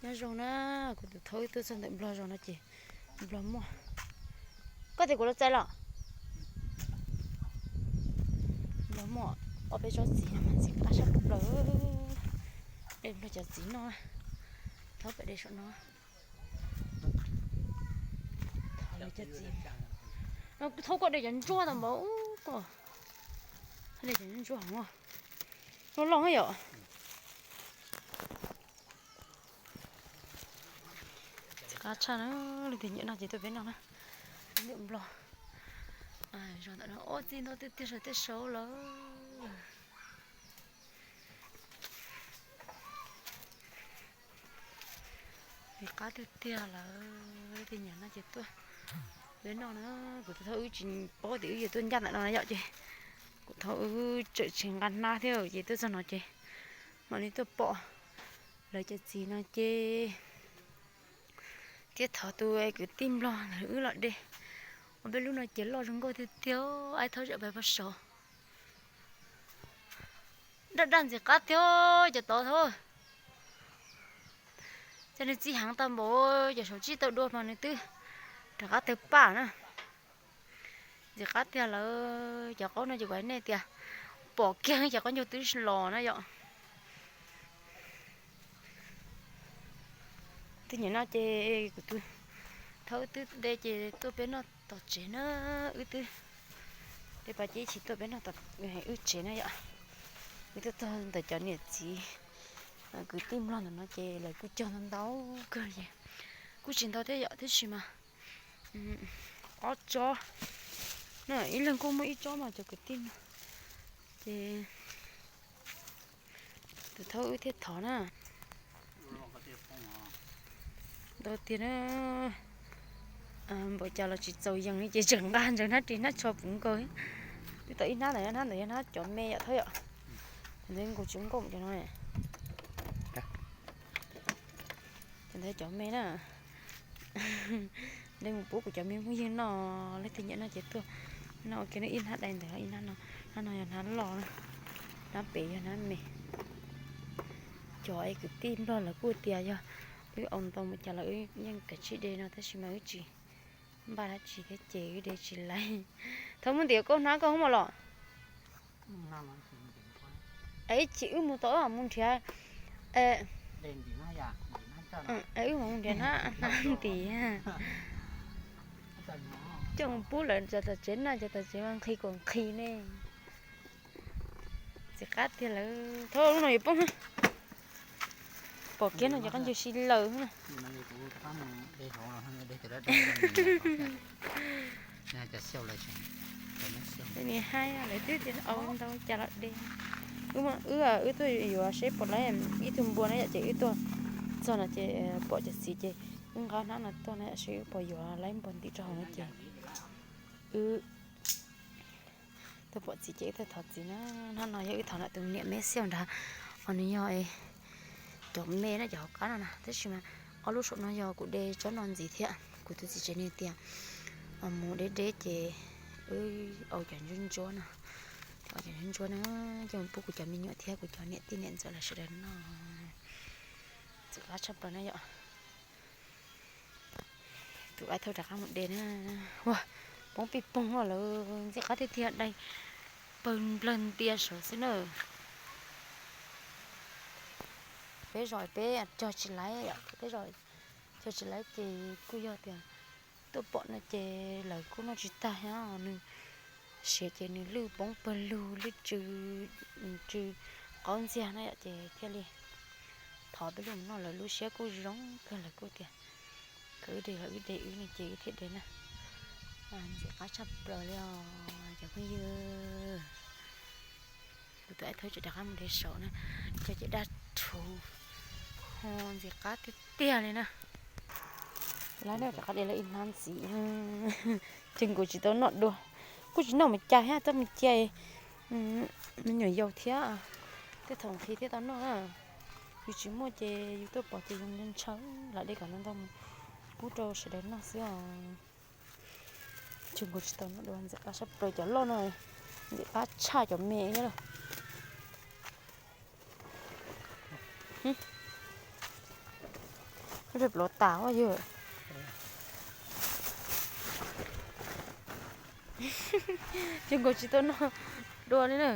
Nyob zoo na, kuv tus thaub wb tuaj txog ntawm Nplog zos no ces Nplog muaj, koj tias kuv los txais los? Nplog muaj ob peb tsob txiv mas ntxim qab sab plaws. De Nplog cov txiv noj, thaub pem de saum no. Thov lawv cov txiv, thaub koj de cov ntsuab tau npaum ko, de cov ntsuab hov loj loj yom. Txiv qab tshaj na, leej twg nyiam noj ces tuaj peb noj na. Ntawm Nplog, zos ntawm no ua txiv ntau tiag tiag saum tej saud lawm. Ntxim qab tiag tiag lawm, leej twg nyiam noj ces tuaj peb noj na. Kuv tus thaub wb tsis paub tias wb yuav tuaj ncaj ntawm no na yom, ces kuv thaub wb tseem tsis nqa hnab thiab ces tuaj txog no ces mam li tuaj pom lawv cov txiv no ces thiaj thov tus kwv tij Nplog ntawd wb los de. Ua peb lub no ces loj zoo nkauj tiag tiag, aib thaub zam pais pog saud. Daj daj ntxim qab tiag cov tod thaub. Ces nws txi heev tau npaum, cov saum tsij tau dua mas nws twb rov qab tawg paj na. Ntxim qab tiag lawm, cov qaub no ces kuv hais nej tias pom kiag cov qaub ncaug twb los na yom. Twb nyiam noj ces kuv tus thaub wb twb de ces tuaj peb noj tom tsev na, wb twb de pas ces ib chim tuaj peb noj tom wb tsev na yom. Wb twb txog ntawm cov niam txiv kwv tij Nplog ntawm no ces lawv kuj cog ntau ntau kawg ces kuj tsis ntau thiab yom, tab sis mas ob tsob na, ib leeg kuj muaj ib tsob mas cov kwv tij no ces tus thaub wb thiaj thov na. Ntau tiag na, npaum cas los tsis txaus yees li ces tseem nqa ntsaws hnab ris hnab tsho puv nkaus. Twb tau ib hnab ntawd, hnab ntawd yog hnab cov me yom thaub yom. Cov ntawd nkaus tsis nkauj cov no. Cov ntawd cov me na. De mus pub kuv cov me phooj ywg noj, leej twg nyiam noj ces tuaj noj ua ke. Ib hnab dai ntawd, ib hnab no, hnab no yog hnab loj na, hnab pem yog hnab me. Cov es kwv tij Nplog lawv kuj tias yog wb aus ntau mus cas los wb yeej kav tsij de no tab sis mas wb tsis npaj dab tsi thiab ces wb de tsis laiv. Thaub muab ntim koj hnab koj hnub mas los. Es ib chim wb mus tau mus nrhiav, wb mus nrhiav hnab ntim. Coj mus pub lawv cov tom tsev na, cov tom tsev mas nqhis kom nqhis ne. Ntxim qab tiag lawm, thaub lub no yuav poob. Pom kiag no ces qab ncig si lawm na. Nim haib lawv twb tias aus ntau cas los de. Wb, wb, wb tuaj yuav seb puas laib ib tug npua na yom, ces wb tuaj txog no ces pom cov txiv ces wb nqa hnab no tuaj na yom, seb wb puas yuav laib npua ntim rau hauv no ces wb tuaj pom txiv ces wb tuaj thov txiv na. Hnab no yog wb thov ntawm tus niam me xiab nrad, ho nws yog cov me na, cov hauv qab no na, tab sis mas ob lub saum no yog kuv de tsob no ntxiv thiab. Kuv tus txiv tsev nws tias mus deb deb ces wb aus cov ntsuab ntsuab no, aus cov ntsuab ntsuab na, coj mus pub kuv cov me nyuam thiab kuv cov niam tij niam ntxawm lawv sawv daws noj. Ntxim qab tshaj plaws na yom. Tus aib thaub rov qab mus de na. Ua, poob pij poog lawm, ntxim qab tiag tiag, dai pawg nplawg ntia saud xwb na. Peb zos peb cog tsis laiv, peb zos cog tsis laiv ces kuj yog tias tuaj pom no ces lawv kuj noj tsis tag thiab, nws siav ces nws lwj poob pawg lug, lwj tsw, tsw qaub ntxiag na yom, ces thiaj li thov peb lub mus noj, lawv lub siab kuj zoo kawg, lawv kuj tias kom wb de los wb de wb ne ces wb thiaj de na. Ntxim qab tshaj plaws li os cov phooj ywg. Kuv tus aib thaub tseem rov qab mus de saud na, cog ces daj rhuv, ho ntxim qab tiag tiag li na. Lawv rov qab de lawv ib hnab ntxiv, ces kuv tsis tau noj dua, kuj tsis noj mus cas thiab, txaj mus cia me nyuam yaus thiab, tej thaum nqhis thiaj tau noj na. Yus tsis muaj ces yus tuaj pom ces yus ntshaw, lam de kom ntau ntau mus pub rau sawv daws noj xwb os. Tsis nkaus tsis tau noj dua, ntxim qab sab plaws cov loj no, ntxim qab tshaj cov me thiab lauj. Ntsej plhuav tas ua yog. Ces nkaus tsis tau noj dua li na.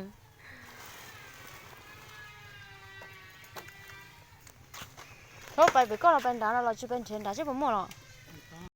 Thaub pais pem koj los pais nrad no los tsis pais nrhiav nrad seb puas muaj los.